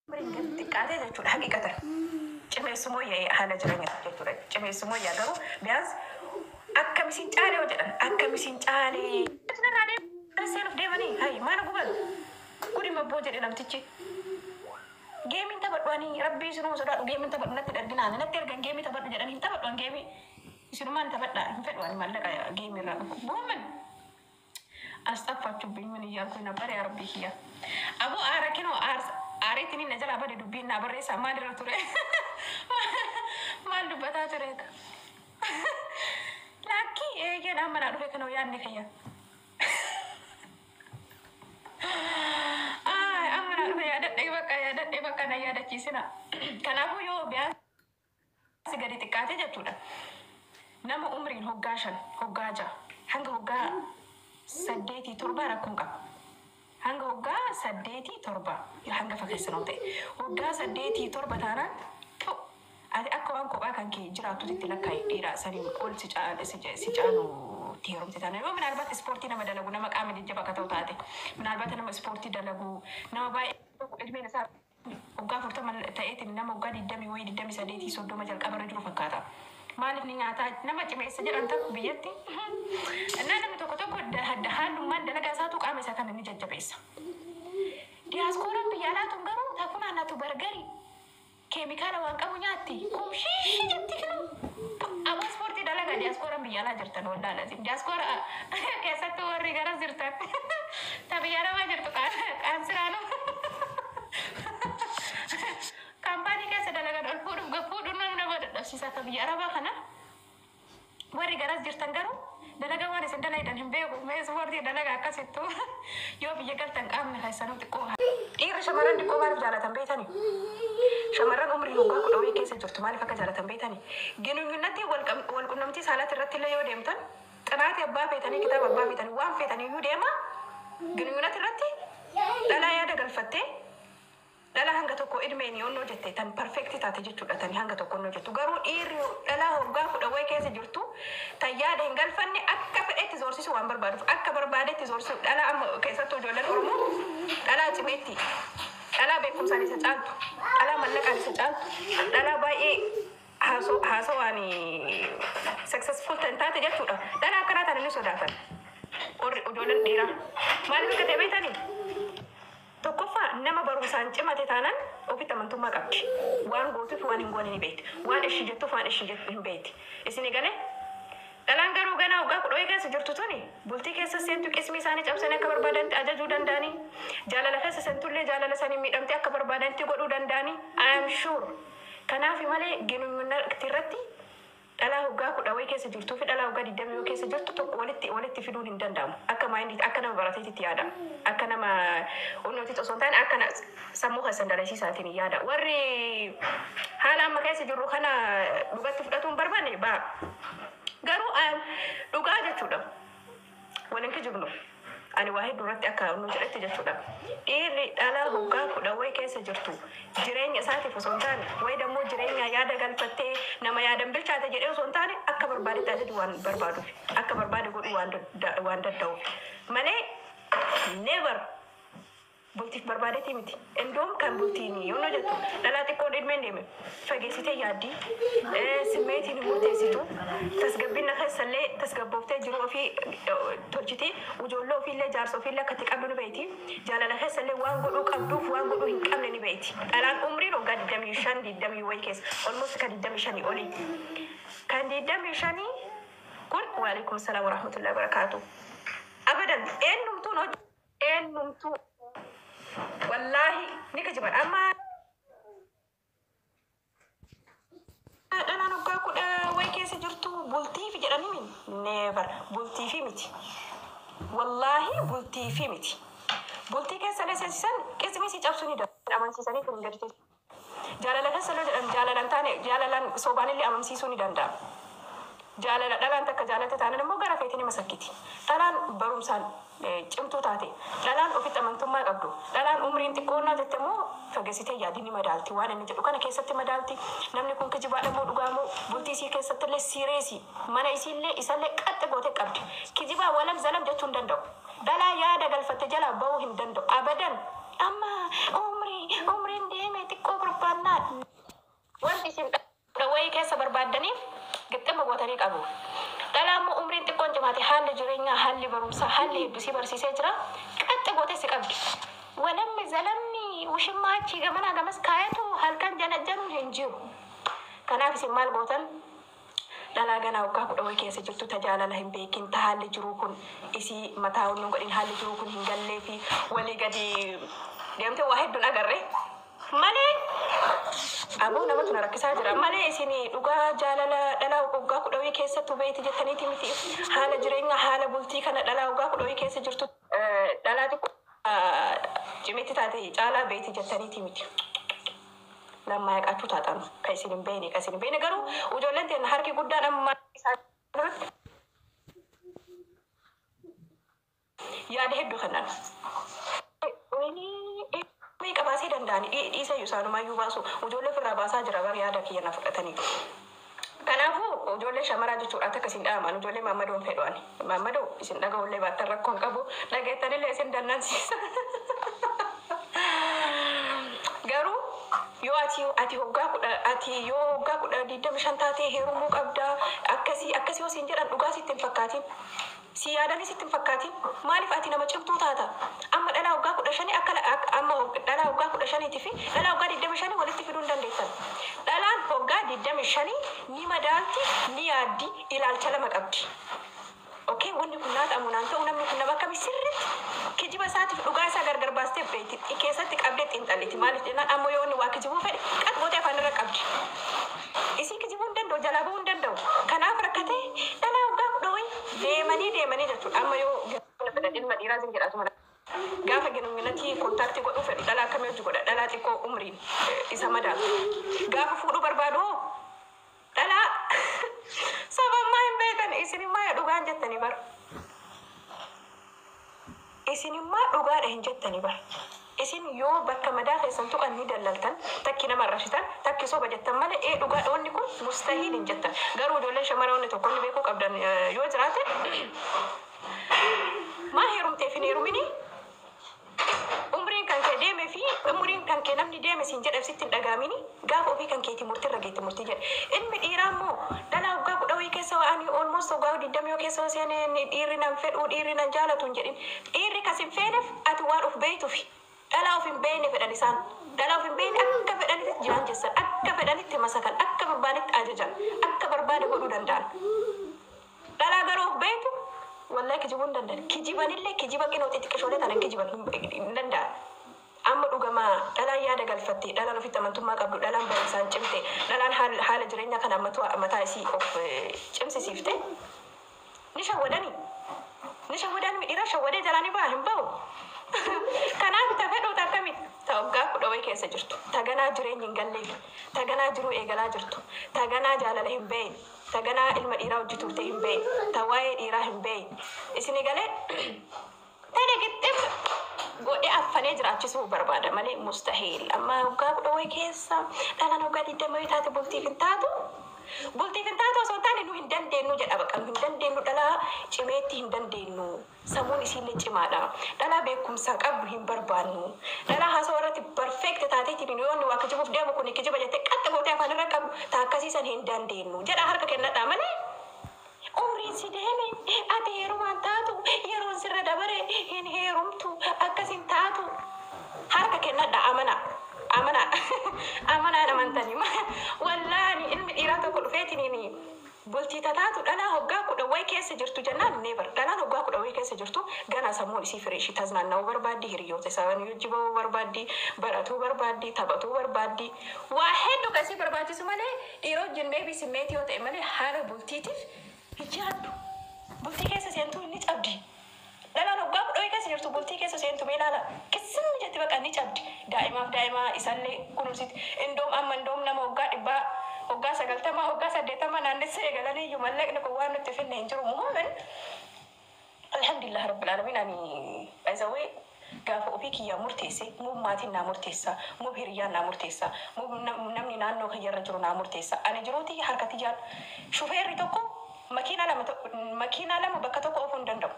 Umriin gadi xiqqaatee jechuudha haqiiqatan. Cimeessumoo yaa'ee haala jireenya jechuudha. Cimeessumoo yaa garuu biyaans akkam isin caalee hoo jedhan akkam isin caalee. Narraa deemanii seenuuf deemanii hayi maana guban gudi mabboo jedhe namtichi. Geemiin taphadhu ani rabbii isinuma sodaadhu geemiin taphadhu natti darginaan natti ergan geemii taphadhu jedhan hin taphadhu an geemii isinumaan taphadha hin fedhu ani maallaqa geemii irraa dhufu. Booman asxaffachubbኝ ምን እያልኩኝ ነበር? ያ ረቢ kiyya. Aboo aara kinoo aareetiin na jalaa bade dubbiin naa barreessaa maal irra ture? Maal dubbataa ture? Laakkii eeyyeen amma naa dhufe kanoo yaadni kiyya. Amma naa dhufe yaadadhee bakka yaadadhee bakka na yaadachiisina. Kanaafuu yoo biyaansi gadi xiqqaate jechuudha. Nama umriin hoggaa 5 hoggaa 6 hanga hoggaa 8 7 rakkoon qaba. Hanga hoggaa 8 7 hanga fakkeessanoo ta'e. Hoggaa 8 7 taanaan ati akka waan kophaa kan kee jiraatutti itti lakkaa'e dhiira saniin ol si caalu si caalu itti heerumte taanaan yoo minaalbaat ispoortii nama dalagu nama qaama jajjabaa akka ta'u taate minaalbaat nama ispoortii dalagu nama baay'ee ilmeen isaa hoggaa 40 ta'eetiin nama hoggaa 20 wayii 28 30 jalqabarra jiru fakkaata. Maaliif ni nyaataa nama cimeessa jedhan tokko biyyatti. Innaa namni tokko tokko haalummaan dalagaa isaatu qaama isaa kana ni jajjabeessa. Diyaaskooraan biyya alaa tun garuu tafunaannatu bargari keemikaala waan qabu nyaatti kumshiishi jetti kinu. Aboo ispoortii dalagaa diyaaskooraan biyya alaa jirtan wallaala. Diyaaskoora keessattuu warri garas jirtan ta biyya arabaa jirtu qaansiraanu. Kaampaanii keessa dalagan ol fuudhuuf gad fuudhuun nama nama dadhabsiisa akka biyya arabaa kana. Warri garas jirtan garuu dalagaa waan isin dalaydan hin beeku. Mee ispoortii dalagaa akkasittuu yoo biyya galtan qaamni keessanuu xiqqoo. Dhiirri shamarran xiqqoo maaliif jaalatan beektani? Shamarran umriin waggaa 10 wayii keessa jirtu maaliif akka jaalatan beektani? Ginuunyunnatti wal qunnamtii saalaatti irratti illee yoo deemtan xinaatii abbaa feetanii kitaaba abbaa feetanii waan feetanii iyyuu deema. Ginuunyunnatti irratti dhalaa yaada galfattee dhala hanga tokko ilmeen yoo jette tan perfect taate jechuudha tan hanga tokko onnoo jettu garuu dhiirri dhalaa hoggaa 10 wayii keessa jirtu tan yaada hin galfanne akka fedhetti zoorsisu waan barbaaduuf akka barbaadetti zoorsisu dhalaa amma keessattuu ijoolleen Oromoo dhalaa cimeetti dhalaa beekumsaan isa caaltu dhalaa mallaqaan isa caaltu dhalaa baay'ee haasawaan successful tan taate jechuudha dhalaa akkanaa tan inni sodaatan warri ijoolleen dhiiraa maaliif akka ta'e beektanii? Tokkoffaa nama barumsaan cimate taanaan ofitti amantummaa qabdi. Waan gootuuf waan hin goone ni beekti. Waan ishii jettuuf waan ishii jettu hin beekti. Isin galee dhalaan garuu ganaa waggaa 10 keessa jirtu tuni bultii keessa seentu qismii isaanii cabsanii akka barbaadanitti ajajuu danda'anii jaalala keessa seentullee jaalala sanii miidhamtee akka barbaadanitti godhuu danda'anii I am sure. Kanaaf malee ginuunyunnatti irratti dhalaa waggaa 10 wayii keessa jirtuu fi dhalaa waggaa 20 wayii keessa jirtu tokko walitti walitti fiduun hin danda'amu. Akka maayindii akka nama barateetitti yaada. Akka nama onnootitti osoo hin taane akka sammuu keessan dalasiisaatiin yaada. Warri haala amma keessa jirru kana dhugatti fudhatuu hin barbaanne ba'a. Garuu dhugaa jechuudha. Waliin kijibnu. Ani waa hedduu irratti akka onnoo jedhetti jechuudha. Dhiirri dhalaa waggaa 10 wayii keessa jirtu jireenya isaatiif osoo hin taane wayi dammoo jireenya yaada galfattee nama yaadan bilchaate jedhee osoo hin taane akka barbaadetti ajaju waan barbaaduuf akka barbaade godhuu waan danda'uuf malee never bultiif barbaadeeti miti. Indoom kan bultiin yoo jettu dhalaa xiqqoon ilmeen deeme fageessitee yaaddi simmeetiin hin murteessitu tasgabbina keessallee tasgabbooftee jiru ofii tolchitee ijoollee ofiillee jaarsa ofiillee akka itti qabdu ni beekti. Jaalala keessallee waan godhuu qabduuf waan godhuu hin qabne ni beekti. Dhalaan umriin waggaa 25 20 wayii keessa almost kan 25 olii. Kan 25 kun waalaikum salaam wa rahmatullahi wa barakaatu. Abadan eenyumtuun hojii eenyumtuu wallaahi ni kijiban amma dhalaan waggaa 10 wayii keessa jirtu bultiif jedhanii min never bultiifi miti. Wallaahi bultiifi miti. Bultii keessa illee seensisan qismii si cabsuu ni danda'u. Amansiisanii kun gadi teessu. Jaalala keessa illee jedhan jaalalan taane jaalalan sobaan illee amansiisuu ni danda'a. Jaalala dhalaan takka jaalate taanaan immoo gara feetiin hima sakkiti. Dhalaan barumsaan cimtuu taate, dhalaan ofitti amantummaa qabdu, dhalaan umriin xiqqoonnaa jette immoo fageessitee yaadni ni madaalti. Waan inni jedhu kana keessatti madaalti. Namni kun kijibaadha moo dhugaa moo bultii isii keessatti illee siireesi. Mana isiillee isallee qaxxe gootee qabdi. Kijibaa walam zalam jechuu hin danda'u. Dhalaa yaada galfatte jalaa bahuu hin danda'u. Abadan. Amma umrii umriin deeme Gootanii qabu. Dhalaa immoo umriin xiqqoon cimaate, haalli jireenyaa, haalli barumsaa, haalli hedduu si barsiisee jira. Qaxxi gootee si qabdi. Walammi zalamni ushimmaa achii gamanaa gamas kaayatu halkan janajjanuun hin jiru. Kanaaf isin maal gootan? Dhalaa ganaa waggaa 10 wayii keessa jirtu, ta jaalala hin beekin, ta haalli jiruu kun isii mataa hunnuun godhin, haalli jiruu kun hin gallee fi walii gadi deemtee waa hedduun agarre malee, aboo namatu na rakkisaa jira malee, isin dhugaa jaalala dhalaa waggaa 10 wayii keessattuu beeyti jettaniiti miti. Haala jireenyaa, haala bultii kana dhalaa waggaa 10 wayii keessa jirtu, dhalaa xiqqoo cimetti taate caalaa beeyti jettaniiti miti. Lammaa yaqachuu taatan kan isin hin beekne, kan isin hin beekne garuu ijoolleen teenya harki guddaan amma isaan irratti yaada hedduu kennan. Meeqa baasee danda'ani dhiisa iyyuu isaanumayyuu baasu, ijoollee ofirraa baasaa jira bar, yaada kiyya na fudhatanii. Kanaafuu ijoollee shamaraa jechuudha akka isin dhaaman, ijoollee maammadoon fedhu ani. Maammadoo isin dhaga'ullee baattan rakkoo hin qabu, dhageettanillee isin dannansiisa. Garuu yoo ati waggaa 10, ati yoo waggaa 10 25 taatee heerumuu qabda, akkasii akkasii yoo siin jedhan, dhugaa sitti hin fakkaatin. Si yaadanii sitti hin fakkaatin. Maaliif? Ati nama cimtuu taata. Amma dhalaa waggaa 15 akka amma dhalaa waggaa 15 fi dhalaa waggaa 25 walitti fiduu hin dandeettan. Dhalaan waggaa 25 ni madaalti, ni yaaddi, ilaalcha lama qabdi. Okay, wanni kun naa ta'amu naan ta'u, namni kun nama akkamii, sirriitti kijiba isaatiif dhugaa isaa gargar baastee beekti. Keessatti qabdee xiinxalliti. Maaliif jennaan, amma yoo inni waa kijibuu fedhe qat gootee afaan irra qabdi. Isii kijibuu hin danda'u, jalaa bahuu hin danda'u. Kanaaf rakkatee dhalaa waggaa 10 wayii deemanii deemanii jechuudha. Amma yoo fedhan ilma dhiiraa sin jedhatu mana. Gaafa ginuminatii contact godhuu fedhu dhalaa akkamii hojii godha? Dhalaa xiqqoo umriin isa madaaltu. Gaafa fuudhuu barbaadu hoo? Dhalaa sabammaa hin beekan. Isinimmaa dhugaan jettanii bar. Isinimmaa dhugaadha hin jettanii bar. Isin yoo bakka madaa keessan tuqan ni dallaltan, takki nama arrabsitan, takki soba jettan malee ee dhugaadha wanni kun mustahiil hin jettan. Garuu ijoolleen shamara wanni tokko inni beekuu qabdan yoo jiraate, maa heerumteef hin heerumini, umriin kan kee deeme fi umriin kan kee namni deeme siin jedheef sitti hin dhagaamini. Gaafa ofii kan keetii murtii irra geette murtii jedhe. Ilmi dhiiraa immoo dhalaa waggaa 10 wayii keessa ani almost waggaa 20 yoo keessa seene dhiirri nan fedhuu, dhiirri nan jaalatu hin jedhin. Dhiirri kas hin feeneef ati waan of beeytufi. Dhalaa of hin beekne fedhan isaan. Dhalaa of hin beekne akka fedhanitti jiran, akka fedhanitti masakan, akka barbaanitti ajajan, akka barbaade godhuu danda'an. Dhalaa garuu of beektu wallahi kijibuu hin danda'an. Kijibanillee kijiba qinoo xixiqqishoolee tanan kijiban hin danda'an. Amma dhugamaa dhalaan yaada galfatte, dhalaan ofitti amantummaa qabdu, dhalaan barumsaan cimte, dhalaan haala jireenya kana mataa isii of cimsisiifte ni shawwadani. Ni shawwadani, dhiira shawwadee jalaa ni ba'a hin ba'u. Kanaaf ta fedhuuta akkami ta waggaa 10 wayii keessa jirtu, ta ganaa jireenyi hin galleef, ta ganaa jiruu eegalaa jirtu, ta ganaa jaalala hin beeyin, ta ganaa ilma dhiiraa hojii turte hin beeyin, ta waa'ee dhiiraa hin beeyin. Isinii galee? Tana gixxim godhee affanee jiraachisuu barbaada malee mustahiil. Amma waggaa 10 wayii keessa dhalaan waggaa 20 wayii taate bultiif hin taatu. Bultiif hin taatu osoo hin taane nu hin dandeenyu jedha, baqa nu hin dandeenyu, dhalaa cimeetti hin dandeenyu. Sammuun isiillee cimaadha. Dhalaa beekumsa qabdu hin barbaannu. Dhalaa haasawaa irratti perfect taateetiin yoo inni waa kijibuuf deemu kun kijiba jettee qaxxa gootee afaan irra qabdu ta akkasiisan hin dandeenyu jedha, harka kennadhaa malee. Umriin si deeme, ati heerumaan taatu, yeroon sirra dabare, hin heerumtu, akkas hin taatu. Harka kennadha, amana. Amana. Amanaan amantanii. Wallaani ilmi dhiiraa tokko dhufeetiniin bultii tataatu dhalaa hoggaa 10 wayi keessa jirtu jennaan, never. Dhalaan hoggaa 10 wayi keessa jirtu ganaa sammuun isii fresh, taznaanna'uu barbaaddi, hiriyoota isaanii wajji bahuu barbaaddi, baratuu barbaaddi, taphatuu barbaaddi. Waa hedduu kan isii barbaachisu malee dhiira wajjin maybe simmeetii yoo ta'e malee haala bultiitiif hin yaaddu. Bultii keessa seentuu ni cabdi. Dhalaan hoggaa 10 wayi keessa jirtu bultii keessa seentu mee ilaala. Kissimni jetti, baqa ni cabdi. Daa'imaaf daa'ima isallee kunuunsiti. Indoom amma indoom nama hoggaa 100, hoggaa 90, hoggaa 80 naannessee eegalanii iyyuu mallaqni kun waan nutti finne hin jiru. Muhammed alhamdulillah rabbil alamin, ani by the way gaafa ofii kiyyaa murteesse, mub maatiin naa murteessa, mub hiriyyaan naa murteessa, mub namni naannoo kiyyarra jiru naa murteessa. Ani jiruuti harka tiyyaan shufeerri tokko makiinaa lama bakka tokko oofuu hin danda'u.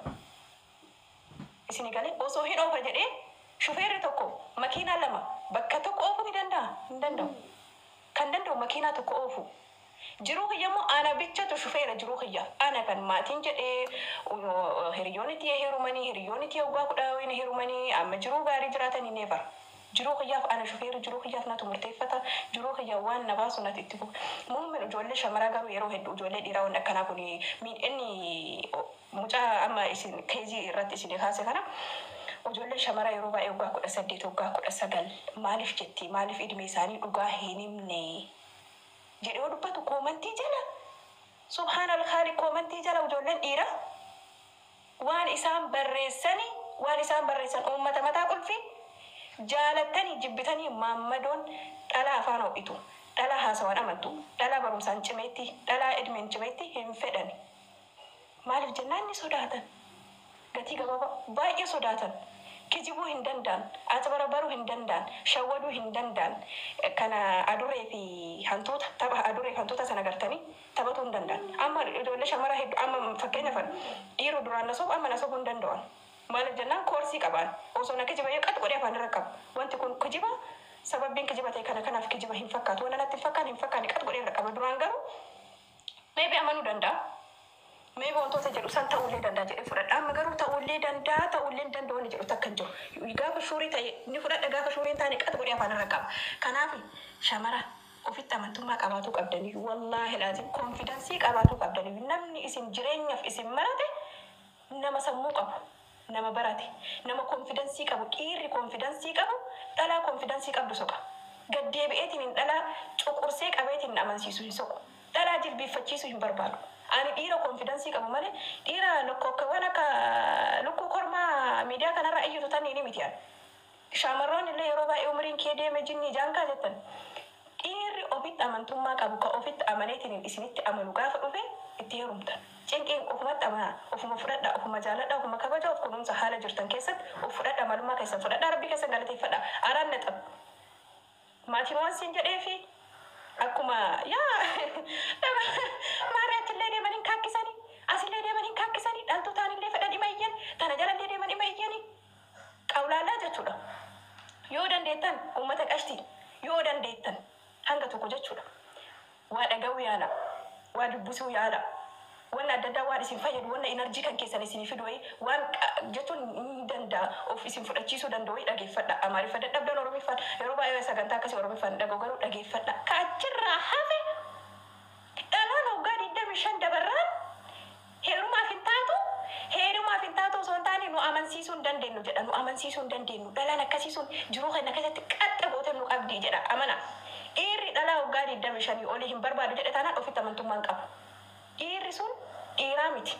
Isin galee? Osoo hin oofa jedhee shufeerri tokko makiinaa lama bakka tokko oofuu ni danda'a? Hin danda'u. Kan danda'u makiinaa tokko oofu. Jiruu kiyya immoo ana bichatu shufeera jiruu kiyya. Ana kan maatiin jedhee, hiriyoonni tiyya heerumanii, hiriyoonni tiyya waggaa 10 heerumanii amma jiruu gaarii jiraatanii, never. Jiruu kiyyaaf ana shufeera, jiruu kiyyaaf natu murteeffata, jiruu kiyya waan na baasu natti itti fufa. Muummeen ijoollee shamaraa garuu yeroo hedduu ijoollee dhiiraa waan akkanaa kun miidhanni mucaa amma isin keezii irratti isin kaase kana, ijoollee shamaraa yeroo baay'ee waggaa 18, waggaa 19 maaliif jetti, maaliif ilmi isaanii dhugaa hin himne jedhee yoo dubbatu, koomantii jala, subhaan alkaali, koomantii jala ijoolleen dhiiraa waan isaan barreessani, waan isaan barreessan, uummata mataa qulfii, jaalattanii jibbitanii maammadoon dhalaa afaan ho'itu, dhalaa haasawaan amantu, dhalaa barumsaan cimeetti, dhalaa ilmeen cimeetti hin fedhani. Maaliif jennaan ni sodaatan. Gatii gabaabaa baay'ee sodaatan. Kijibuu hin danda'an, axbarabaruu hin danda'an, shawwaduu hin danda'an. Kana adurree fi hantuuta, tapha adurree fi hantuuta sana gartanii taphatuu hin danda'an. Amma ijoollee shamaraa hedduu, amma fakkeenyaaf dhiirri duraan na sobu amma na sobuu hin danda'an. Maaliif jennaan koorsii qabaan. Osoo na kijiba yoo qaxu godhee afaan irra qaba. Wanti kun kijiba, sababbiin kijiba ta'e kana, kanaaf kijiba hin fakkaatu. Waan natti hin fakkaanne hin fakkaanne qaxu godhee irra qaba. Duraan garuu maybe amanuu danda'a. Maybe wantoota jedhu san ta'uullee danda'a jedhee fudhadha. Amma garuu ta'uullee danda'a, ta'uullee hin danda'u inni jedhu takka hin jiru. Gaafa sure ta'e ni fudhadha, gaafa sure hin taane qaxu godhee afaan irra qaba. Kanaaf shamara ofitti amantummaa qabaatuu qabdanii, wallaahi laazim confidence qabaatuu qabdanii, namni isin jireenyaaf isin marate nama sammuu qabu, nama barate, nama confidence qabu. Dhiirri confidence qabu dhalaa confidence qabdu soqa. Gaddeebi'eetiin hin dhalaa cuqursee qabeetiin hin amansiisu hin soqu. Dhalaa jilbiiffachiisuu hin barbaadu. Ani dhiira confidence qabu malee dhiira lokkokkeewwan akka lukkuu kormaa miidiyaa kanarra iyyatu tanii ni miti ani. Shamarroon illee yeroo baay'ee umriin kee deeme jinni jaankaa jettan. Dhiirri ofitti amantummaa qabu, ka ofitti amaneetiin isinitti amanu gaafa dhufe itti heerumtan. Cinqiin ofumatti amanaa, ofuma fudhadha, ofuma jaaladha, ofuma kabaja, of kunuunsa. Haala jirtan keessatti of fudhadha, maalummaa keessan fudhadha, rabbii keessan galateeffadha. Araan naxab. Maatiin waan siin jedhee fi akkuma yaa maarree achillee deeman hin kaakkisanii, asillee deeman hin kaakkisanii, dhaltuu taanillee fedhan dhima iyyan, tana jalallee deeman dhima iyyanii, qawlaallaa jechuudha. Yoo dandeettan uummata qashtii, yoo dandeettan hanga tokko jechuudha. Waa dhaga'uu yaala, waa dubbisuu yaala. Wanna adda addaa waan isin fayyadu, wanna energy kan keessan isinii fidu wayii, waan jechuun ni danda'a of isin fudhachiisuu danda'u wayii dhageeffadha. Amaariffa dadhabdan Oromiffaan, yeroo baay'ee sagantaa akkasii Oromiffaan dhaga'u, garuu dhageeffadha. Ka achirraa hafe dhalaan waggaa 25 dabarraan heerumaaf hin taatu, heerumaaf hin taatu osoo hin taane nu amansiisuu hin dandeenyu jedha. Nu amansiisuu hin dandeenyu. Dhalaan akkasii sun jiruu keenya keessatti qaxxa goote nu qabdi jedha amana. Dhiirri dhalaa waggaa 25 olii hin barbaadu jedhe taanaan ofitti amantummaa hin qabu. Dhiirri sun dhiiraa miti.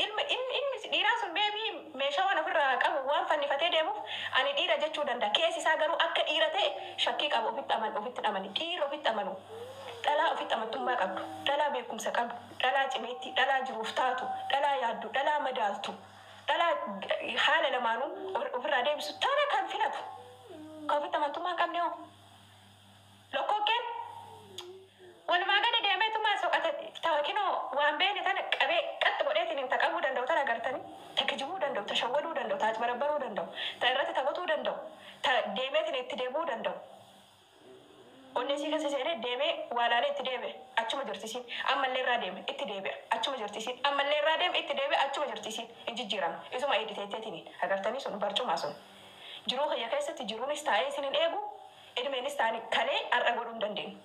Ilma inni dhiiraa sun maybe meeshaa waan ofirraa qabu waan fannifatee deemuuf ani dhiira jechuu danda'a. Keessi isaa garuu akka dhiira ta'e shakkii qaba, ofitti aman ofitti amani. Dhiirri ofitti amanu dhalaa ofitti amantummaa qabdu, dhalaa beekumsa qabdu, dhalaa cimeetti, dhalaa jiruuf taatu, dhalaa yaaddu, dhalaa madaaltu, dhalaa haala lamaanuu ofirraa deebisu tana kan filatu. Kan ofitti amantummaa hin qabne hoo? Lokkokkeen walumaa gadi deemeetuma soqata kinoo waan beene tana qabee qaxxi godheetiin ta qabuu danda'u tana agartanii, ta kijibuu danda'u, ta shawwaduu danda'u, ta acbarabbaruu danda'u, ta irratti taphatuu danda'u, ta deemeetiin itti deebi'uu danda'u. Onnee sii keessa seenee deemee waa laalee itti deebi'e, achuma jirti isiin. Ammallee irraa deeme, itti deebi'a, achuma jirti isiin. Ammallee irraa deeme, itti deebi'a, achuma jirti isiin. Hin jijjiiramne, isuma eedditeetteetiin agartanii sun barcumaa sun. Jiruu kiyya keessatti jiruunis taa'ee isin hin eegu, ilmeenis ta'anii kalee har'a godhuu hin dandeenyu.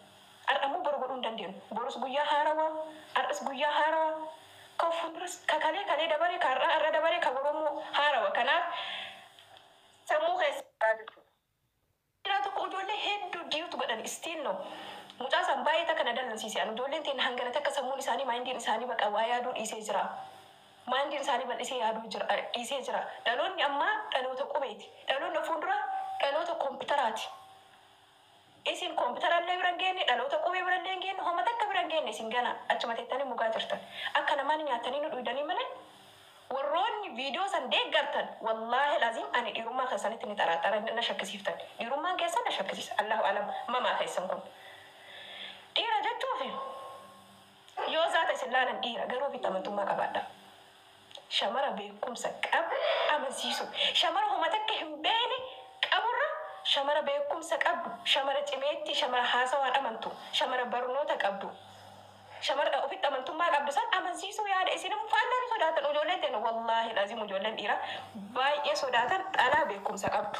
Har'a immoo boru godhuu hin dandeenyu. Borus guyyaa haarawaa, har'as guyyaa haarawaa. Ka fuulduras ka kalee kalee dabare, ka har'aa har'a dabare, ka boruu haarawa. Kanaaf sammuu keessa jechuudha. Dhiiraa tokko ijoollee hedduu diyuutu godhan still no. Mucaa isaan baay'ee takka na dallansiise. Ani ijoolleen teenya hangana takka sammuun isaanii, mindiin isaanii baqa waa yaaduu dhiisee jira. Mindiin isaanii bal'isee yaaduu jira, dhiisee jira. Dhaloonni ammaa dhaloota qubeeti. Dhaloonni fuuldura dhaloota koompitaraati. Isin koompitara illee bira hin geenye, dhaloota qubee bira illee hin geenye, homa takka bira hin geenye. Isin gana achuma teettanii mugaa jirtan. Akka namaan nyaatanii nu dhuydanii malee, warroonni viidiyoo san deeggartan, wallaahi laazim ani dhiirummaa keessanitti ni xaraaxara, na shakkisiiftan. Dhiirummaan keessan na shakkisiisa. Allahu alam mamaa keessan kun. Dhiira jechuufi yoo zaata isin laalan dhiira, garuu ofitti amantummaa qabaadha. Shamara beekumsa qabu amansiisu. Shamara homa takka hin beene qaburra shamara beekumsa qabdu, shamara cimeetti, shamara haasawaan amantu, shamara barnoota qabdu. Shamarra ofitti amantummaa qabdu san amansiisuu yaada. Isin immoo faallaa ni sodaatan ijoolleen ta'e. Wallaahi laziim, ijoolleen dhiiraa baay'ee sodaatan dhalaa beekumsa qabdu.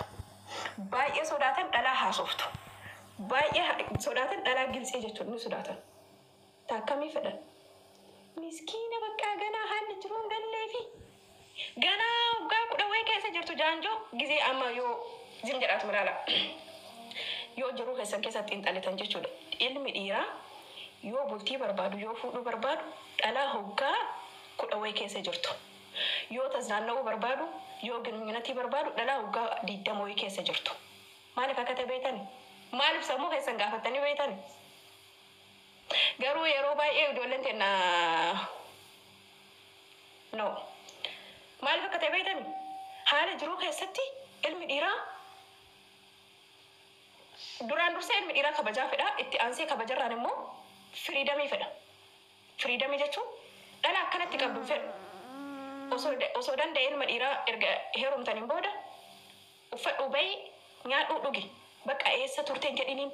Baay'ee sodaatan dhalaa haasoftu. Baay'ee sodaatan dhalaa giltsee jechuun ni sodaatan. Taakkamii fedhan? Miskiina bakka ganaa haalli jiruun galleefi. Ganaa waggaa 10 wayii keessa jirtu jaanjoo gizee amma yoo zim jedhaatu ilaala. Yoo jiruu keessan keessatti xiinxalitan jechuudha. Ilmi dhiiraa yoo bultii barbaadu, yoo fuudhuu barbaadu, dhalaa hoggaa 10 wayii keessa jirtu. Yoo taznaanna'uu barbaadu, yoo ግንኙነት barbaadu, dhalaa hoggaa 20 wayii keessa jirtu. Maaliif akka ta'e beektani? Maaliif sammuu keessan gaafattanii beektani? Garuu yeroo baay'ee ijoolleen teenya no. Maaliif akka ta'e beektani? Haala jiruu keessatti ilmi dhiiraa duraan dursee ilmi dhiiraa kabajaa fedha. Itti aansee kabajarraan immoo freedomii fedha. Freedomii jechuun dhala akkanatti qabdu fedhu. Osoo danda'e ilma dhiiraa erga heerumtaniin booda uffadhu, bahi, nyaadhu, dhugi. Bakka eessa turteen jedhiniin,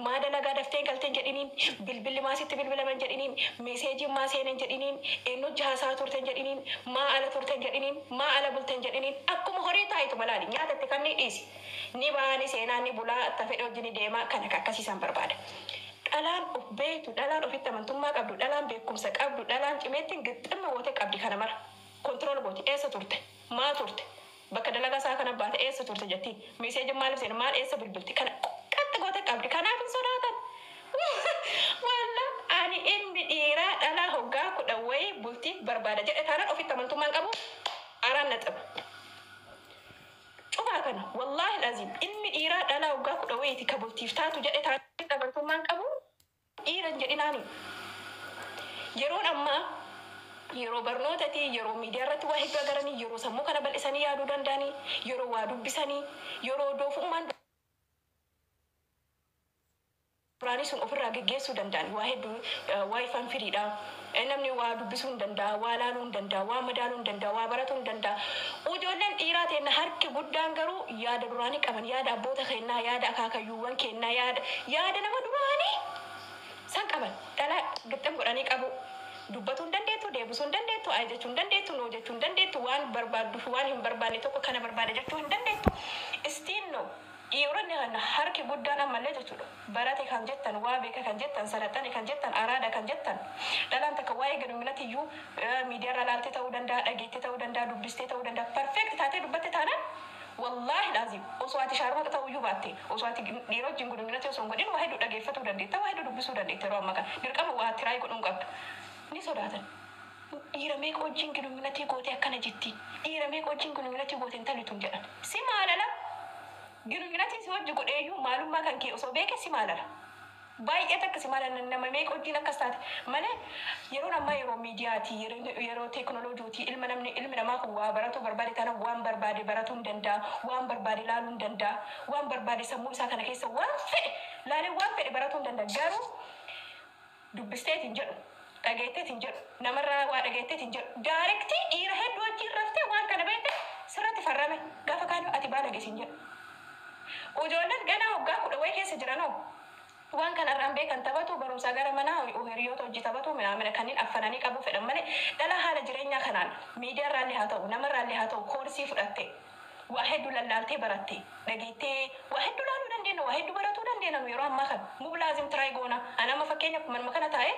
maa dalagaa dafteen galteen jedhiniin, bilbilli maasitti bilbilaman jedhiniin, messageiin maa seenan jedhiniin, eenyu haasaa turteen jedhiniin, maa ala turteen jedhiniin, maa ala bulteen jedhiniin, akkuma horii taayitu malaali nyaatatti kan ni dhiisi. Ni baani seenaa, ni bulaa, ta fedhe hojii ni deemaa, kana akkasiisan barbaada. Dhalaan of beektu, dhalaan ofitti amantummaa qabdu, dhalaan beekumsa qabdu, dhalaan cimeettiin gixximma gootee qabdi kana mara. Control gooti. Eessa turte? Maa turte? Bakka dalagaa isaa kana baate eessa turte jetti. Messageiin maaliif seena? Maal eessa bilbilti? Kana qaxxa gootee qabdi. Kanaaf hin sodaatan. Walla ani ilmi dhiiraa dhalaa hoggaa 10 wayii bultiif barbaada jedhe taanaan ofitti amantummaan qabu araan naxaba. Cufaa kana, wallaahi laziim, ilmi dhiiraa dhalaa hoggaa 10 wayiiti ka bultiif taatu jedhe taanaan amantummaan qabu dhiira hin jedhinaani. Yeroon ammaa yeroo barnootati, yeroo miidiyaa irratti waa hedduu agaranii, yeroo sammuu kana bal'isanii yaaduu danda'anii, yeroo waa dubbisanii, yeroo doofummaan duraanii sun ofirraa geggeessuu danda'an waa hedduu waa ifaan firiidha. Namni waa dubbisuu hin danda'a, waa laaluu hin danda'a, waa madaaluu hin danda'a, waa baratuu hin danda'a. Ijoolleen dhiiraa ta'e harki guddaan garuu yaada duraanii qaban, yaada abboota kennaa, yaada akaakayyuuwwan kennaa, yaada nama duraanii san qaban. Dhala gixxim godhanii qabu. Dubbatuu hin dandeettu, deebisuu hin dandeettu, ayi jechuu hin dandeettu, no jechuu hin dandeettu, waan barbaaddu fi waan hin barbaanne tokko kana barbaade jechuu hin dandeettu. Istiin no. Dhiironni kana harki guddaan ammallee jechuudha. Barate kan jettan, waa beeka kan jettan, salaxane kan jettan, araada kan jettan. Dhalaan takka waa'ee ግንኙነት iyyuu miidiyaarra laaltee ta'uu danda'a, dhageettee ta'uu danda'a, dubbistee ta'uu danda'a. Perfect taatee dubbatte taanaan, wallaahi laazim, osoo ati shaarmata ta'uu iyyuu baatte, osoo ati dhiira wajjin ግንኙነት osoo hin godhin waa hedduu dhageeffatuu dandeetta, waa hedduu dubbisuu dandeetta. Yeroo ammaa kana dirqama waa try godhuu hin qabdu. Ni sodaatan. Dhiira meeqa wajjin ግንኙነት gootee akkana jetti? Dhiira meeqa wajjin ግንኙነት gootee intalli tun jedhan. Si maalala? ግንኙነት si wajji godheeyyuu maalummaa kan kee osoo beeke si maalala? Baay'ee takka si maalala. Nama meeqa wajjin akkas taate malee. Yeroon ammaa yeroo miidiyaati, yeroo teekinooloojiiti. Ilma namni ilmi namaa kun waa baratuu barbaade taana waan barbaade baratuu hin danda'a, waan barbaade laaluu hin danda'a, waan barbaade sammuu isaa kana keessa waan fedhe laalee waan fedhe baratuu hin danda'a. Garuu dubbisteetiin jedhu, dhageetteetiin jedhu, namarraa waa dhageetteetiin jedhu, directii dhiira hedduu wajjin raftee waan kana beekte sirratti farrame gaafa kaanii ati baala geessin jedhu. Ijoolleen ganaa waggaa 10 wayii keessa jiranoo waan kanarraan beekan taphatu, barumsaa gara manaa hiriyoota hojii taphatu minaamina kanneen affananii qabuu fedhan malee, dhala haala jireenyaa kanaan miidiyaarraallee haa ta'u, namarraallee haa ta'u, koorsii fudhatte, waa hedduu lallaaltee, baratte, dhageettee, waa hedduu laaluu dandeenya, waa hedduu baratuu dandeenya. Nu yeroo ammaa kana mub laazim try goona. Ani amma fakkeenyaaf manuma kana taa'ee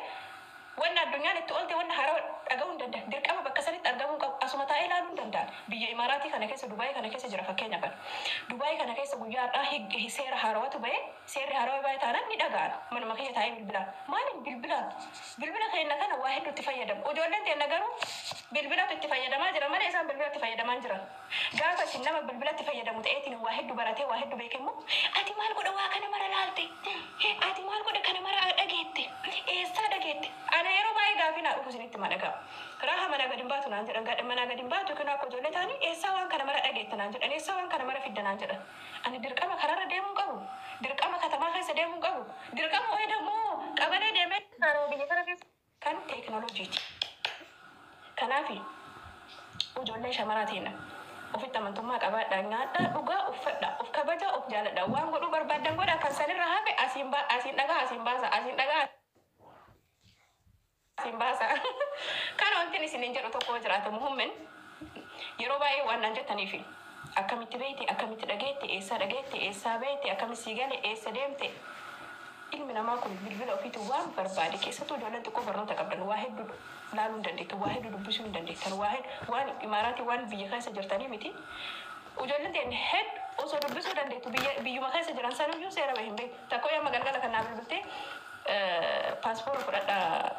wanna addunyaan itti oolte, wanna haaraa dhaga'uu hin danda'a. Dirqama bakka sanitti argamuu qabu asuma taa'ee ilaaluu hin danda'a. Biyya Imaaraatii kana keessa, Dubaayii kana keessa jira fakkeenya kana. Dubaayii kana keessa guyyaa har'aa seera haarawatu ba'ee, seerri haarawaa ba'ee taanaan ni dhaga'an. Manuma kiyya taa'ee bilbilaan. Maaliin bilbilaan? Bilbila keenya kana waa hedduu itti fayyadamu. Ijoolleen teenya garuu bilbilatu itti fayyadamaa jira malee isaan bilbila itti fayyadamaa hin jiran. Gaafa isin nama bilbilatti fayyadamu ta'eetiin waa hedduu baratee waa hedduu beeke immoo, ati maal godha waa kana mara laalte? Ati maal godha kana mara dhageette? Eessaa dhageette? Ana yeroo baay'ee gaafii naa dhufu isinitti ma dhaga'a. Raaha, mana gadi hin baatu naan jedhan, gadha manaa gadi hin baatu yookiin akka ijoollee ta'anii eessaa waan kana mara dhageette naan jedhan, eessaa waan kana mara fidda naan jedhan. Ani dirqama karaarra deemuu qabu. Dirqama katamaa keessa deemuu qabu. Dirqama wayii dammoo qabalee deemee biyya kana keessa kan teekinooloojiiti. Kanaafi ijoollee shamaraa teenya ofitti amantummaa qabaadhaa, nyaadhaa, dhugaa, uffadhaa, of kabajaa, of jaaladhaa. Waan godhuu barbaaddan godhaa. Kan sanirra hafe asiin asiin dhagaa, asiin baasa, asiin dhagaa. Siin baasa. Kana wanti isin jedhu tokko jiraate, muhummin yeroo baay'ee waan naan jettaniifi akkamitti beekte, akkamitti dhageette, eessaa dhageette, eessaa beekte, akkamitti sii gale, eessa deemte? Ilmi namaa kun bilbila ofiitu waan barbaade, keessattuu ijoolleen xiqqoo barnoota qabdan, waa hedduu laaluu hin dandeettu, waa hedduu dubbisuu hin dandeettan, waa hedduu waan imaaraatii waan biyya keessa jirtanii miti. Ijoolleen ta'an hedduu osoo dubbisuu dandeettu biyya biyyuma keessa jiran sanuyyuu seera bahe hin beeku. Takka amma galgala kan naa bilbiltee paaspoora fudhadhaa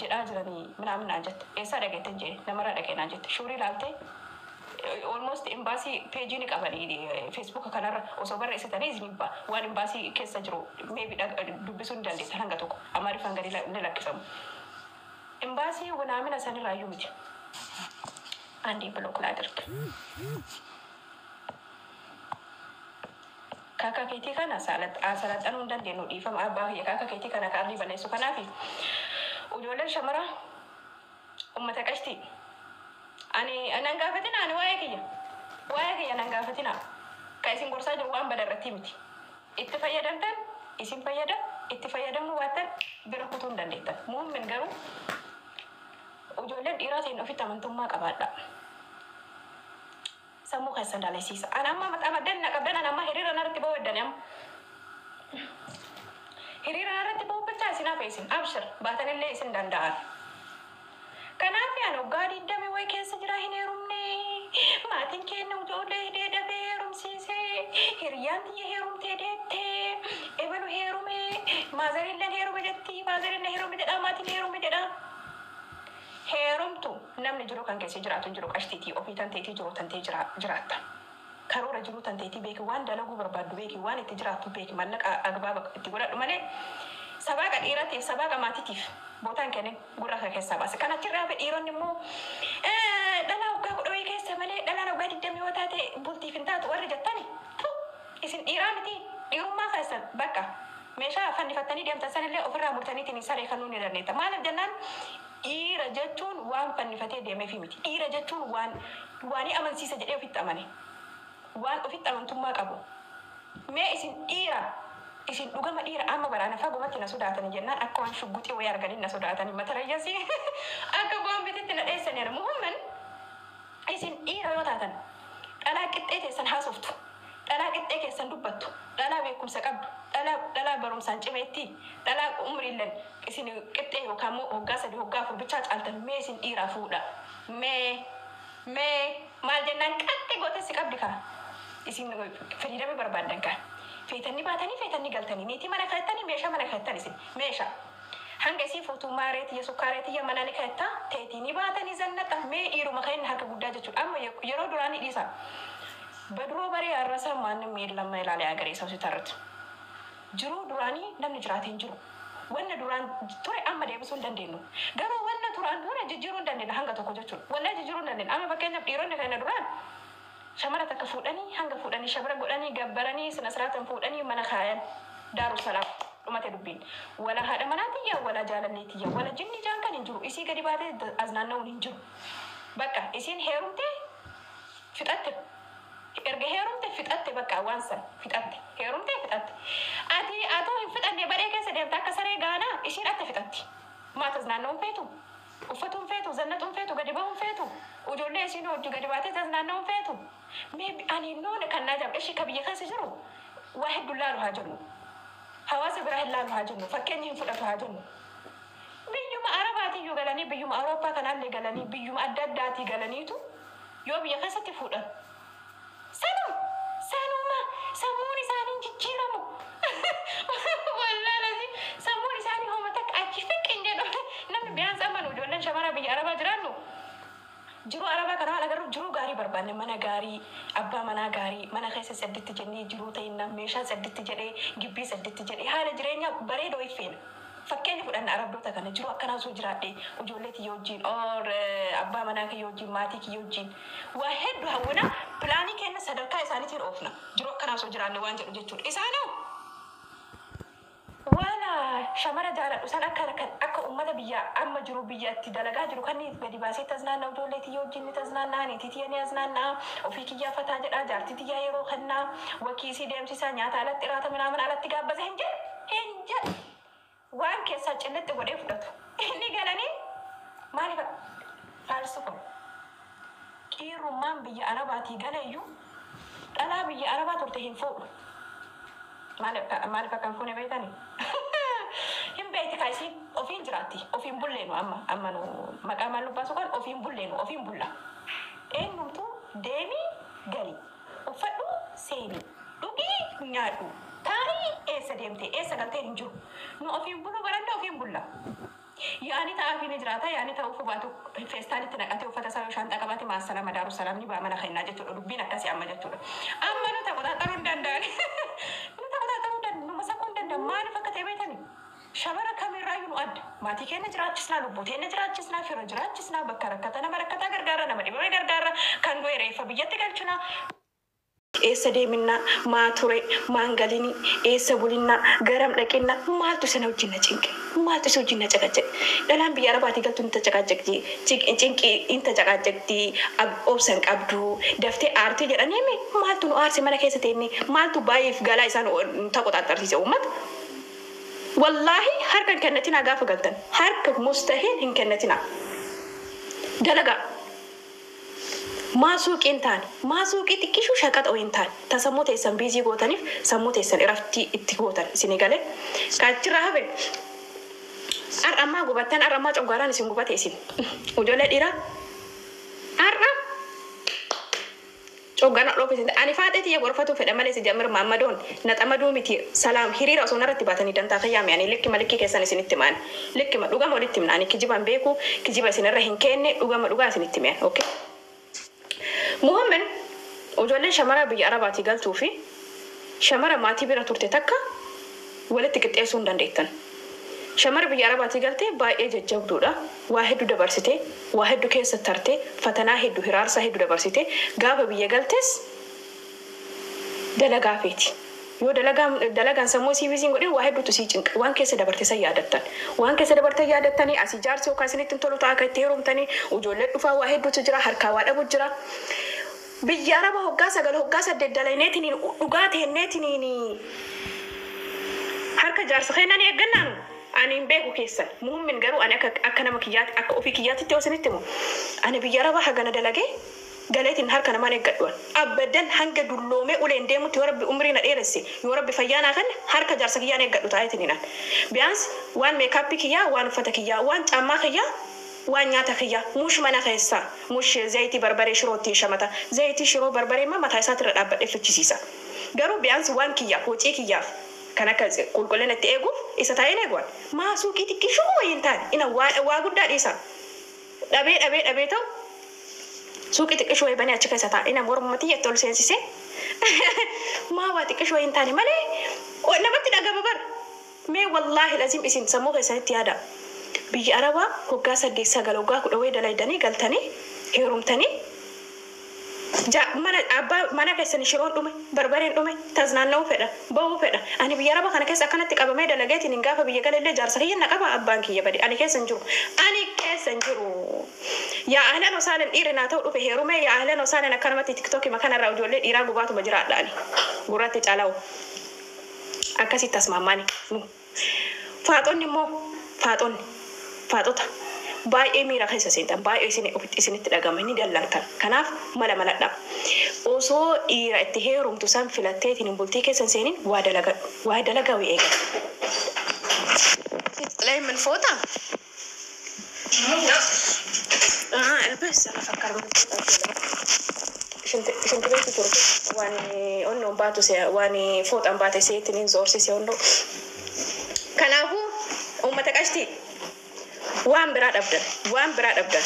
jedhaa jiranii minaamin naan jette. Eessaa dhageetten jee, namarraa dhagee naan jette. Shuurii laaltee almost embaasii peejii ni qabanii Feesbuuka kanarra osoo barreessitanii isin ba'a. Waan embaasii keessa jiru maybe dubbisuu ni dandeessan, hanga tokko Amaariffaan gadi ni lakkifamu. Embaasii wanaamina sanirraayyuu miti. አንዴ block ላድርግ። Kaaka keetii kana salaxanuu hin dandeenyu, dhiifama abbaa kiyya. Kaaka keetii kana kaarrii balleessu. Kanaafi ijoolleen shamara ummata qashtii, ani nan gaafatina. Ani waa'ee kiyya nan gaafatina. Ka isin gorsaa jiru waan bada irratti miti. Itti fayyadamtan isin fayyada, itti fayyadamuu baattan bira kutuu hin dandeettan. Muummin garuu ijoolleen dhiiraa ta'in ofitti amantummaa qabaadha. Sammuu keessan dalasiisa. Ani amma amaddan na qabdan, ani amma hiriira narratti ba'uu eddani, amma hiriira narratti ba'uu bichaa isin hafe. Isin abshir, baatanillee isin danda'an. Kanaaf ani waggaa 20 wayi keessa jira hin heerumne. Maatiin keenya ijoollee hidhee dhabee heerumsiisee, hiriyyaan tiyya heerumtee deettee, ebalu heerume, maazarilleen heerume jetti, maazarillee heerume jedha, maatiin heerume jedha. Heerumtu namni jiru kan keessa jiraatu hin jiru qashtiitii ofii tanteetii jiru tantee jiraatta. Karoora jiru tanteetii beeki, waan dalaguu barbaaddu beeki, waan itti jiraattu beeki, mallaqa agbaaba itti godhadhu malee sabaaqa dhiiratiif sabaaqa maatiitiif bootaan kennin gurra kan keessaa baase. Kan achirraa hafe dhiironni immoo dhalaa waggaa 10 keessa malee dhalaan waggaa 20 yoo taate bultiif hin taatu warri jettani, isin dhiiraa miti. Dhiirummaa keessan bakka meeshaa fannifattanii deemtan sanillee ofirraa murtaniitiin saree kan nuuni dandeetta. Maaliif jennaan, dhiira jechuun waan fannifatee deemeefi miti. Dhiira jechuun waan waanii amansiisa jedhee ofitti amane, waan ofitti amantummaa qabu. Mee isin dhiira, isin dhugama dhiira? Amma baraana fagumatti na sodaatanii jennaan akka waan shugguxii wayii arganii na sodaatanii, matarayyasii akka boombiititti na dheessaniiru. Muhimman isin dhiira yoo taatan dhalaa qixxee teessan haasoftu, dhalaa qixxee keessan dubbattu, dhalaa beekumsa qabdu, dhalaa barumsaan cimeetti, dhalaa umriilleen isin qixxee yookaan immoo waggaa 3, waggaa 4 bichaa caaltan, mee isin dhiiraa fuudha. Mee maal jennaan qaxxee gootessi qabdi kaa isin fedhiidame barbaaddan kaa. Feetanni baatanii, feetanni galtanii, niitii mana kaa'attanii, meeshaa mana kaa'attan. Isin meeshaa hanga isii fuutuu maareetiyya sukkaareetiyya mana ni kaa'attaa teetii ni baatanii zannaxa. Mee dhiiruma kan harka guddaa jechuudha. Amma yeroo duraanii dhiisa, በድሮ በሬ ያረሰ ማንም የለም ይላል የሀገሬ ሰው ሲተርት። Jiruu duraanii namni jiraate hin jiru. Wanna duraan ture amma deebisuu hin dandeenyu. Garuu wanna duraan ture jijjiiruu hin dandeenyu hanga tokko jechuudha. Wanna jijjiiruu hin dandeenyu. Amma fakkeenyaaf dhiironni kana duraan shamara takka fuudhanii, hanga fuudhanii shamara godhanii gabbaranii sina siraatan fuudhanii mana kaayan, daaru salaam dhumate dubbiin. Wala haadha manaa tiyya, wala jaalallee tiyya, wala jinni jaan kan hin jiru. Isii gadi baatee as naanna'uun hin jiru. Bakka isiin heerumtee fixatte. Erga heerumte fixatte, bakka waan san fixatte, heerumte fixatte. Ati atoo hin fixanne badhee keessa deemte akka saree gaanaa, ishiin atta fixatti. Maatas naanna'uun feetu, uffatuun feetu, zannaxuun feetu, gadi bahuun feetu, ijoollee isiin hojii gadi baatee naanna'uun feetu. Mee ani noone kan naa jabbe ishii ka biyya keessa jiru waa hedduu laalu haa jennu, hawaasa biraa hin laalu haa jennu, fakkeenya hin fudhatu haa jennu. Biyyuma Arabaatiyyuu galanii, biyyuma Awurooppaa kanaallee galanii, biyyuma adda addaatii galaniitu yoo biyya keessatti fuudhan sanuma sanuma sammuun isaanii jijjiiramu. Wallaalasi sammuun isaanii homa takka achi fiqqi hin jedhu. Namni biyaan amanu ijoolleen shamara biyya Arabaa jiraannu jiruu Arabaa kana waan agarru jiruu gaarii barbaanne, mana gaarii, abbaa manaa gaarii, mana keessa sadditti jennee jiruu ta'inna, meeshaa sadditti jedhee, gibbii sadditti jedhee, haala jireenyaa bareedoo iffeena. Fakkeenya fudhanna Arabdoota kana, jiru akkanaa osoo jiraadhe ijoollee kiyya wajjin or abbaa manaa kiyya wajjin, maatii kiyya wajjin, waa hedduu hawwina, pilaanii kenna sadarkaa isaaniitiin oofna, jiru akkanaa osoo jiraanne waan jedhu jechuudha. Isaanoo wala shamara jaaladhu san akka ummata biyya amma jiru biyyatti dalagaa jiru kan gadi baasee taznaannaa, ijoollee tiyya wajjin ni taznaannaa, niitii tiyya ni taznaannaa, ofii kiyyaa fataa jedhaa, jaartii tiyyaa yeroo kennaa wakiisii deemsisaa, nyaata alatti iraata minaamin alatti gaabbasa hin jedhu hin jedhu. Waan keessaa cillitti godhee fudhatu inni galanii. Ammaan biyya Arabaatii galeeyyuu dhalaa biyya Arabaa turte hin fuudhu. Maaliif akka hin fuune beektani? Hin beekti kaa isiin ofiin jiraatti. Ofiin bulleenu amma amma nu maqaa maal nu baasu kan ofiin bulleenu ofiin bulla. Eenyumtuu deemii gali. Uffadhu seeni. Dhugii nyaadhu. Taa'ii eessa deemte eessa galtee hin jiru. Nu ofiin buluu baranne ofiin bulla. Yaani ta'aafii ni jiraata, yaani ta'uuf baatu feestaalitti naqatee uffata isaa yoo shaanxaa qabaate maassalama daaru salaam ni ba'a mana kennaa jechuudha. Dubbiin akkasii amma jechuudha. Amma nu taqoxaaxaruu hin danda'an. Nu taqoxaaxaruu hin danda'an. Nu masakuu hin danda'an. Maaliif akka ta'e beektani? Shamara kamirraayyuu nu adda. Maatii keenya jiraachisnaa, lubbuu teenya jiraachisnaa, fira jiraachisnaa, bakka rakkata nama rakkataa gargaara, nama dhibame gargaara, kan du'e reeffa biyyatti galchina. Eessa deeminna, maa ture, maan galini, eessa bulinna, garam dhaqinna, maaltu sana wajjin na cinqe, maaltu isa wajjin na caqacaqe. Dhalaan biyya Arabaatii galtu ni tacaqacaqti, cinqii in tacaqacaqti, obsa hin qabdu, daftee aartii jedhanii himi, maaltu nu aarse mana keessa teenne, maaltu baay'eef galaa isaan nu taqoxaaxarsiise uummata. Wallaahi harka hin kennatinaa gaafa galtan, harka mustahil hin kennatinaa. Dalagaa. Maa suuqii hin taane, maa suuqii xiqqishuu shaqaxa wayii hin taane, ta sammuu teessan biizii gootaniif sammuu teessan iraftii itti gootan isinii galee. Ka achirraa hafe har'a ammaa gubattan, har'a ammaa coggaaraan isin gubate isin. Ijoollee dhiiraa har'a coggaaraan dhoofu isin. Ani faaxee tiyya gorfatuu fedha malee si jamir maammadoon na xamaduu miti salaam hiriira osoo narratti baatanii dantaa kiyyaa mi ani likkima likkii keessan isinitti himaan likkima dhugama walitti himna ani kijiba hin beeku kijiba isinirra hin keenne dhugama dhugaa isinitti hime okay. Muhammed ijoolleen shamaraa biyya Arabaatii galtuu fi shamara maatii bira turte takka walitti qixxeessuu hin dandeettan. Shamara biyya Arabaatii galte baay'ee jajjabduudha. Waa hedduu dabarsite, waa hedduu keessa tarte, fatanaa hedduu, hiraarsaa hedduu dabarsite, gaafa biyya galtes dalagaa feeti. Yoo dalagaan sammuu isii biziin godhin waa hedduutu sii cinqa. Waan keessa dabarte san yaadattan. Waan keessa dabartan yaadattanii asii jaarsi yookaan isinitti hin tolu ta'a akka itti heerumtanii ijoollee dhufaa waa hedduutu jira harkaa waa dhabu jira. Biyya Arabaa hoggaa 9 hoggaa 8 dalayneetiniin dhugaa teenneetiniin harka jaarsa keenyaa ni eeggannaan ani hin beeku keessan. Muummin garuu ani akka nama kiyyaatti akka ofii kiyyaatitti yoo isinitti himu ani biyya Arabaa hagana dalagee galeetiin harka namaan eeggadhu. Abbadan hanga dulloomee uleen deemutti yoo Rabbi umrii na dheeresse yoo Rabbi fayyaa naa kenne harka jaarsa kiyyaan eeggadhu taa'eetiin hinaan. Biyaans waan meekaappii kiyyaa, waan uffata kiyyaa, waan caammaa kiyyaa, waan nyaata kiyyaa, mush mana keessaa, mush zayitii barbaree shiroo ittiin shamata, zayitii shiroo barbaree immoo mataa isaatirra dhaabbadhee fichisiisa. Garuu biyaans waan kiyyaaf, hojii kiyyaaf kan akka qulqullina itti eeguuf isa taa'een eeguwan. Maa suuqii xiqqishuu wayii hin taane ina waa guddaa dhiisa. Dhabee dhabee dhabee ta'u suuqii xiqqishuu wayii banee achi keessa taa'a. Ina morma tiyyatti ol seensisee maa waa xiqqishuu wayii hin taane malee namatti dhagama bar. Mee wallaahi lazim isin sammuu keessanitti yaada. Biyya Arabaa hoggaa 8 9 hoggaa 10 wayii dalaydanii galtanii heerumtanii mana abbaa mana keessanii shiroon dhume barbareen dhume taznaanna'uu fedha ba'uu fedha. Ani biyya Arabaa kana keessa akkanatti qabamee dalageetiin hin gaafa biyya galallee jaarsa kiyya na qaba abbaan kiyya bade ani keessa hin jiru. Ani keessa hin jiru. Yaa ahlan osaalan dhiirri naa ta'u dhufe heerumee yaa ahlan osaalan akkanumatti tiktookii makanarraa ijoollee dhiiraa gubaatuma jiraadha ani. Gurratti calawu. Akkasitti asmaammaani. Faaxonni immoo faaxonni faaxota baay'ee miira keessa seentan baay'ee isinitti dhagama ni dallantan. Kanaaf mala maladha. Osoo dhiira itti heerumtu san filatteetiin hin bultii keessan seenin waa dalagadhu. Waa dalagaa wayii eegali. تطلعي من فوطة؟ البس أنا أفكر من فوطة شنت بيتي turte waan onnoon baatu waan fooxaan baate seetiniin zoorsise onnoo. Kanaafuu uummata qashtii waan biraa dhabdan waan biraa dhabdan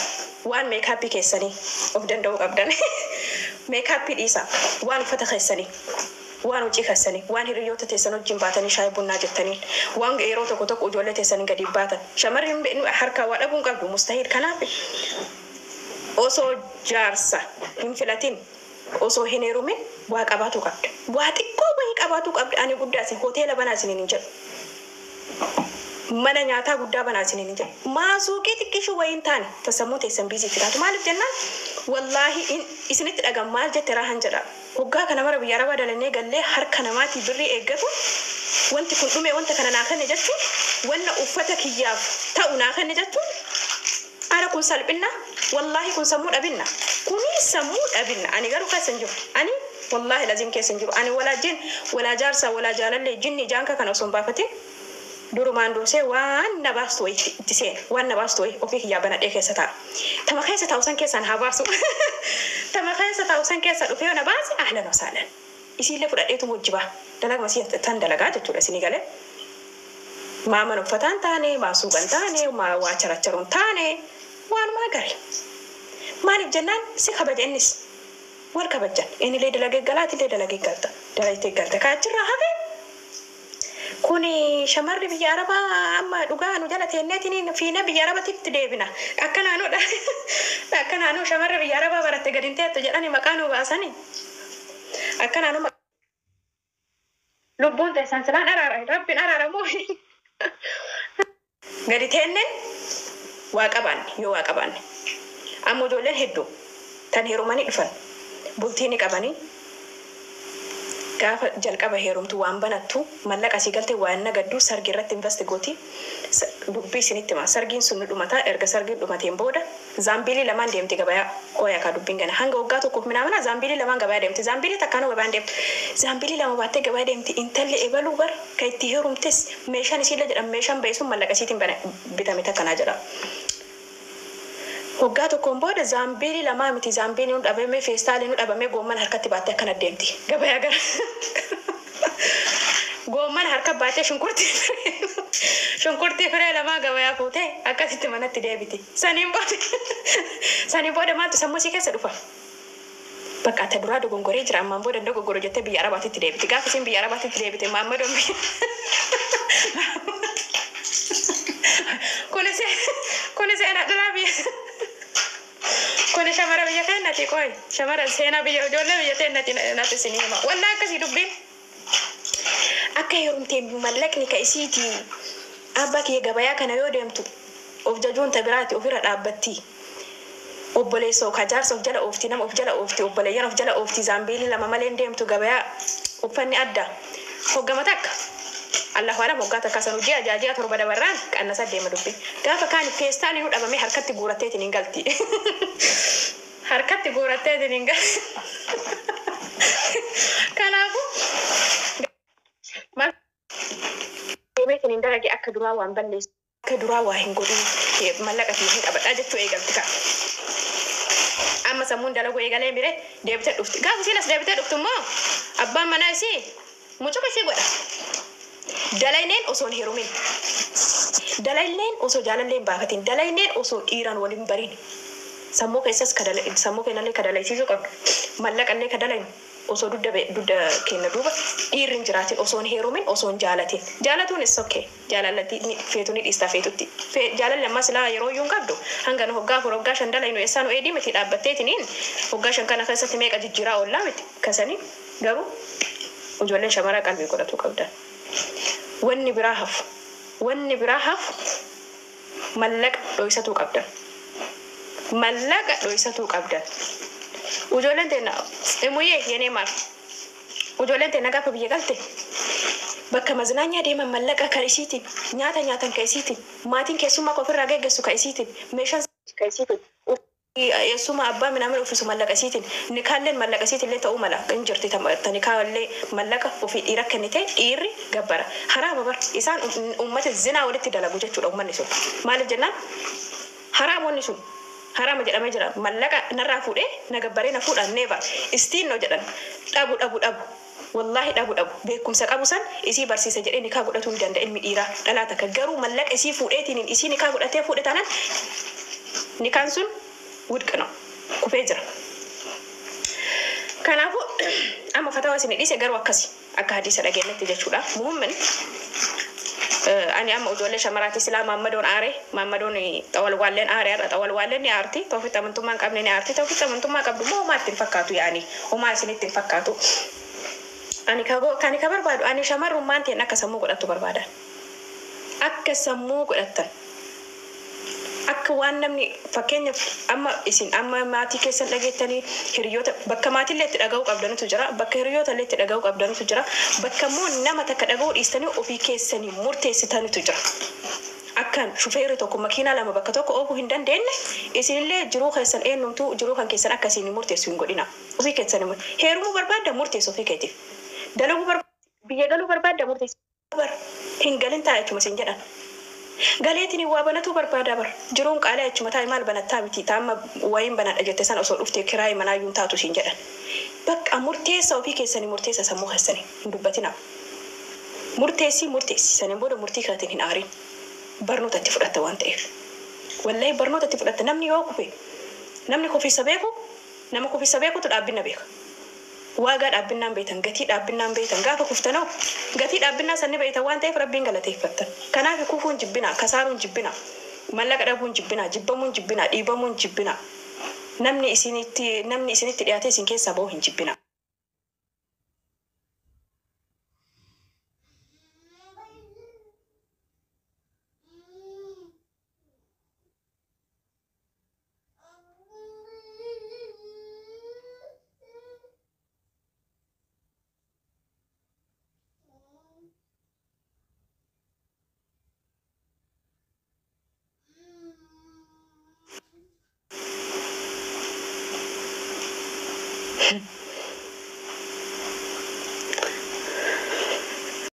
waan meekaappii keessanii of danda'uu qabdan meekaappii dhiisaa waan uffata keessanii waan hojii keessanii waan hiriyoota teessan wajjin baatanii shaayii bunnaa jettanii waan yeroo tokko tokko ijoollee teessanii gadi baatan shamarri harkaa waa dhabuun qabdu mustahiil. Kanaaf osoo jaarsa hin filatin osoo hin heerumin waa qabaatu qabda. Waa xiqqoo wayii qabaatu qabda. Ani guddaa isin hoteela banaa isiniin hin jedhu. Mana nyaataa guddaa banaa isiniin hin jedhu. Maa suuqii xiqqishuu wayii hin taane tasammuu teessan biizii itti taatu. Maaliif jennaan wallaahi isinitti dhagam maal jette raahan jedha. Hoggaa kana mara biyya Arabaa dalannee gallee harka namaatii birrii eeggatu wanti kun dhume wanta kana naa kenne jechuun wanna uffata kiyyaaf ta'u naa kenne jechuun ara kun salphinna wallaahi kun sammuu dhabinna. Kuni sammuu dhabinna. Ani garuu keessa hin jiru. Ani wallaahi laziim keessa hin jiru. Ani walaa jin walaa jaarsa walaa jaalallee jinni jaanka kana osoo hin baafatin durumaan dursee waan na baastu wayi itti seena. Waan na baastu wayi ofii kiyyaa banadhee keessa taa'a. Tama keessa taa'u san keessaan haa baasu. Tama keessa taa'u san keessa dhufee na baase, ahlan wasaalan. Isiillee fudhadheetu wajjibaa. Dalaguma isii tan dalagaa jechuudha isinii galee. Maa mana uffataan taane, maa suuqan taane, maa waa characharuun taane, waanuma gari. Maaliif jennaan si kabaja innis. Wal kabajan. Innillee dalagee galaa, atillee dalagee galta. Dalagee galta. Ka achirraa hafe kuni shamarri biyya Arabaa amma dhugaa nu jala teenneetiin fiinee biyya Arabatitti deebina. Akka naannoodha. Akka naannoo shamarri biyya Arabaa baratte gadi hin teettu jedhani maqaa nu baasani. Akka naannoo lubbuun teessan silaan araara rabbiin araaramu. Gadi teenneen waa qabaanne yoo waa qabaanne. Amma ijoolleen hedduu tan heerumanii dhufan bultii ni qabanii, gaafa jalqaba heerumtu waan banattu mallaqa asii galtee waan nagaddu sargii irratti invest gooti. Dubbii isinitti hima, sargiin sun ni dhumata. Erga sargiin dhumateen booda zaambiilii lamaan deemti gabayaa. Qoya kaa, dubbiin gana hanga waggaa tokkoof minaamina zaambiilii lamaan gabayaa deemti. Zaambiilii takkaanuu gabayaan deemti, zaambiilii lama baattee gabayaa deemti. Intalli ebaluu bar ka itti heerumtes meeshaan isiillee jedhan meeshaan ba'e sun mallaqa isiitiin bitame takkanaa jedha. Waggaa tokkoon booda zaambiilii lamaa miti, zaambiilii nu dhabame, feestaalii nu dhabame, goomman harkatti baattee akkana deemti gabayaa gara. Goomman harka baattee, shunkurtii firee lamaa gabayaa fuutee akkasitti manatti deebiti. Saniin booda maaltu sammuu isii keessa dhufa? Bakka ata duraa dogongoree jira, ammaan booda dogoggoro jettee biyya Arabaatitti deebiti. Gaafa isiin biyya Arabaatitti deebite maammadoon biyya kuni seenaa dhalaa biyya kuni shamara biyya keenyati. Qoy, shamara seenaa biyya ijoollee biyya teenyati natti isinii hima. Wallaa akkasii dubbiin. Akka heerumtee mallaqni ka isiiti abbaa kiyya gabayaa kana yoo deemtu of jajuun ta biraati ofirra dhaabbatti. Obboleessoo ka jaarsa of jala oofti, nama of jala oofti, obboleeyyan of jala oofti, zaambiilii lama malee hin deemtu gabayaa, uffanni adda. Hoggama takka. Allahu alam, waggaa takka san hojii ajaajaa 7 dabarraan qannasa deema dubbi. Gaafa kaan feestaaliin nu dhabamee harkatti guuratteetiin hin galti. Harkatti guuratteetiin hin galti. Kanaafuu maal deemeetiin hin dalage, akka duraa waan balleessu. Akka duraa waa hin godhu, mallaqa kiyya hin qabadhaa jechuu eegalti ka'a. Amma sammuun dalaguu eegalee mire deebitee dhufti. Gaafa isiin as deebitee dhuftu immoo abbaan manaa isii mucuqa isii godha. Dalayneen osoo hin heerumin. Dalayneen osoo jaalallee hin baafatin. Dalayneen osoo dhiiraan waliin barin. Sammuu keessas sammuu keenyallee ka dalaysiisuu qabdu. Mallaqallee ka dalaynu osoo dudda keenya duuba dhiirri hin jiraatin, osoo hin heerumin, osoo hin jaalatin. Jaalatuun is okay. Jaalalatti ni feetu ni dhiistaa feetutti. Jaalalli ammas silaa yeroo iyyuu hin qabdu. Hanga nu hoggaa 4, hoggaa 5 dalaynu eessaa nu eedii miti dhaabbatteetiniin hoggaa 5 kana keessatti meeqa jijjiiraa oollaa miti. Kasanii garuu ijoolleen shamaraa qalbii godhachuu qabdan. Wanni biraa hafu. Wanni biraa hafu, mallaqa dho'isatuu qabdan. Mallaqa dho'isatuu qabdan. Ijoolleen teenya emuyyee yenee maal? Ijoolleen teenya gaafa biyya galte bakka mazinaanyaa deeman mallaqa kan isiitiin, nyaata nyaatan kan isiitiin, maatiin keessummaa ofirraa geggeessu kan isiitiin, meeshaan kan isiitiin, eessuma abbaa minaamin uffisu mallaqa isiitiin, nikaalleen mallaqa isiitiin illee ta'uu mala hin jirti. Ta nikaallee mallaqa ofii dhiira kennite dhiirri gabbara. Haraama bar, isaan ummata zinaa walitti dalagu jechuudha ummanni sun. Maaliif jennaan haraamonni sun haraama jedhamee jira. Mallaqa narraa fuudhee na gabbaree na fuudhan neeva istiinno jedhan. Dhabu dhabu dhabu, wallaahi dhabu dhabu. Beekumsa qabu san isii barsiisa jedhee nikaa godhatuu ni danda'a ilmi dhiiraa dhalaa takka. Garuu mallaqa isii fuudheetiin isii nikaa godhatee fuudhe taanaan nikaan sun wudqi ነው, kufee jira. Kanaafuu amma fatawa isin dhiise, garuu akkasi akka hadiisa dhageenyatti jechuudha. Muhimmin ani amma ijoollee shamaraati silaa maammadoon aare, maammadoon xawalwaalleen aare. Har'a xawalwaalleen ni aarti, toofitti amantummaa hin qabne ni aarti, toofitti amantummaa qabdu immoo homaa ittiin fakkaatu, yaani homaa isinitti hin fakkaatu. Ani ka ani ka barbaadu, ani shamarrummaan ta'een akka sammuu godhattu barbaadan. Akka sammuu godhattan. Akka waan namni fakkeenyaaf amma isin amma maatii keessan dhageettanii, hiriyoota bakka maatiillee itti dhaga'uu qabdanutu jira, bakka hiriyoota illee itti dhaga'uu qabdanutu jira, bakka immoo nama takka dhaga'uu dhiistanii ofii keessanii murteessitanitu jira. Akkaan shufeerri tokko makiinaa lama bakka tokko oofuu hin dandeenye, isinillee jiruu keessan eenyumtuu jiruu kan keessan akkasiin murteessu hin godhina. Ofii keessan heerumuu barbaadda, murteessu ofii keetiif. Dalaguu barbaadda, biyya galuu barbaadda, murteessu. Bar hin galin taa'e achuma siin jedhan. Galeetiin waa banatuu barbaada bar. Jiruun qaalii, achuma taa'e maal banattaa miti, taa'amma wayiin banadha jette sana osoo dhuftee kiraayii manaayyuu hin taatu siin jedhan. Bakka murteessa ofii keessanii, murteessa sammuu keessanii hin dubbatina. Murteessii, murteessi, saniin booda murtii keetiin hin aarin. Barnoota itti fudhatta waan ta'eef. Wallahi barnoota itti fudhatta. Namni yoo kufe, namni kufiisa beeku, nama kufiisa beekutu dhaabbina beeka. Waagaa dhaabbinnaan beektan, gatii dhaabbinnaan beektan, gaafa kuftanoo gatii dhaabbinnaa sanni beektan waan ta'eef rabbiin galateeffattan. Kanaaf kufuun jibbina, kasaaruun jibbina, mallaqa dhabuun jibbina, jibbamuun jibbina, dhiibamuun jibbina. Namni isinitti dhiyaatee isin keessaa bahu hin jibbina.